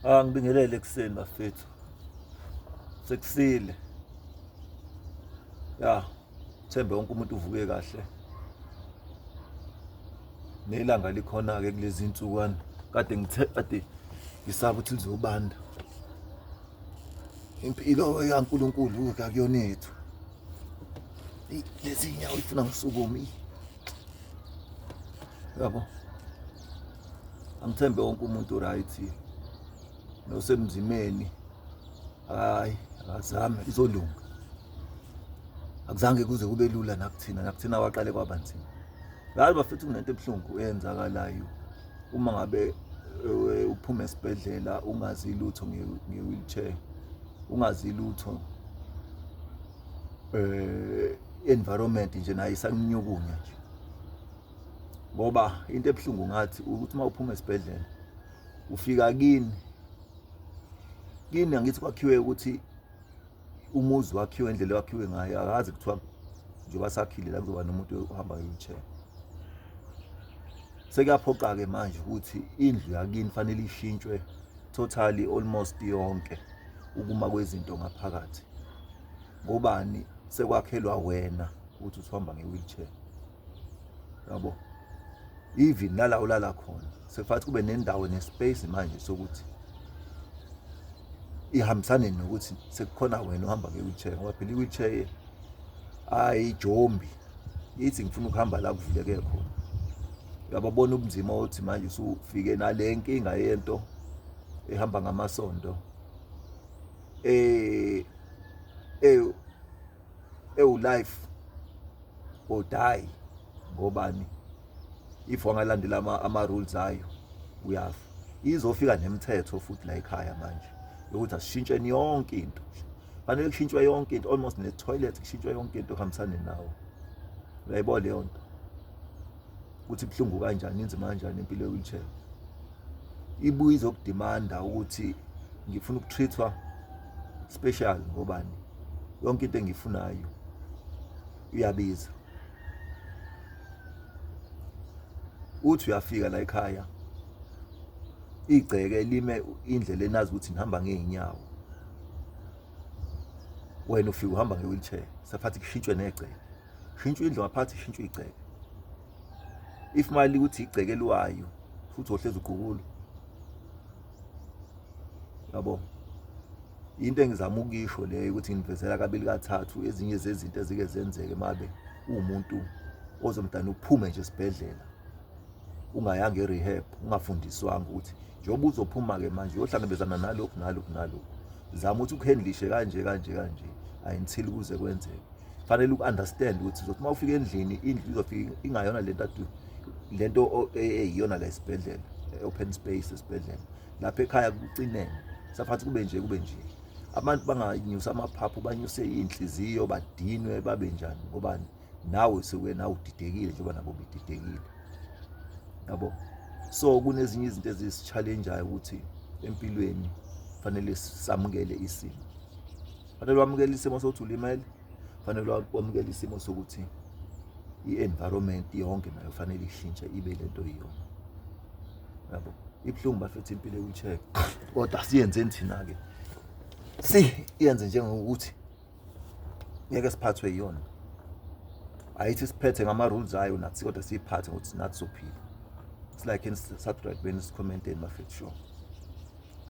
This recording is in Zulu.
Ah ngibingelele ekuseni bafethu. Sekusile. Ya, thembe wonke umuntu uvuke kahle. Nelanga likhona ke kulezi insukwana. Kade ngithe kade ngisaba ukuthi lizobanda. Impilo yaNkulunkulu akuyona yethu. Lezi nyawo ifuna ngisukume. Yabo. Angithembe wonke umuntu right nosemzimeni hayi akazame izolunga akuzange kuze kube lula nakuthina nakuthina waqale kwaba nzima yazi bafethu kunento ebuhlungu eyenzakalayo uma ngabe eh, uphuma esibhedlela ungazi lutho nge-wheelchair ungazi lutho eh environment nje nayo isakunyukunya nje ngoba into ebuhlungu ngathi ukuthi uma uphuma esibhedlela ufika kini kini angithi kwakhiwe ukuthi umuzi wakhiwe indlela wakhiwe ngayo akazi kuthiwa njengoba sakhile la kuzoba nomuntu ohamba nge-wheelchair sekuyaphoqa-ke manje ukuthi indlu yakini fanele ishintshwe totally almost yonke ukuma kwezinto ngaphakathi ngobani sekwakhelwa wena ukuthi usuhamba nge-wheelchair yabo even nala ulala khona sekufanele kube nendawo nespace manje sokuthi ihambisane nokuthi sekukhona wena uhamba nge-wheelchair ngoba phela i-wheelchair ayijombi ithi ngifuna ukuhamba la kuvuleke khona uyababona ubunzima othi manje usufike nale nkinga yento ehamba ngamasondo eh eh ewu life or die ngobani if wangalandela ama, ama rules ayo uyafa izofika nemithetho futhi la ekhaya manje yokuthi asishintsheni yonke into fanele kushintshwe yonke into almost ne toilet kushintshwe yonke into kuhambisane nawo uyayibona leyo nto ukuthi ibuhlungu kanjani inzima kanjani impilo ye-wheelchair ibuye izokudimanda ukuthi ngifuna ukutreatwa special ngobani yonke into engiyifunayo iyabiza uthi uyafika la ekhaya igceke lime indlela enazi ukuthi nihamba ngey'nyawo wena ufika uhamba nge-wheelchair sefuna kushintshwe negceke shintshwe indlu ngaphathi shintshwe igceke if mali ukuthi igceke eliwayo futhi ohlezi uqukula yabo into engizama ukuyisho leyo ukuthi nginivezela kabili kathathu ezinye zezinto ezike zenzeke mabe uwumuntu ozomdana uphume nje esibhedlela ungayanga e-rehab ungafundiswanga ukuthi njengoba uzophuma-ke manje uyohlangabezana nalokhu nalokhu nalokhu zama ukuthi ukuhandlishe kanje kanje kanje until kuze kwenzeke fanele uku-understand ukuthi uzothi uma ufika endlini indlu izofika ingayona lento adu lento eyiyona la esibhedlela open space esibhedlela lapha ekhaya kucinene safuna kube nje kube nje abantu banganyusa amaphaphu banyuse iy'nhliziyo badinwe babe njani ngobani nawe sekuye nawe udidekile njengoba nabo bedidekile yabo so kunezinye izinto ezisi-challenge-ayo ukuthi empilweni fanele samukele isimo fanele wamukele isimo sokuthi ulimele fanele wamukele isimo sokuthi i-environment yonke nayo fanele ishintshe ibe lento iyona yabo ibuhlungu bafethu impilo e-wheelchair kodwa siyenzeni thina-ke si iyenze njengokuthi ngeke siphathwe yiyona ayithi siphethe ngama-rules ayo nathi kodwa siyiphathe ngokuthi nathi sophila si-like and subscribe beni si-commenteni bafethu sure.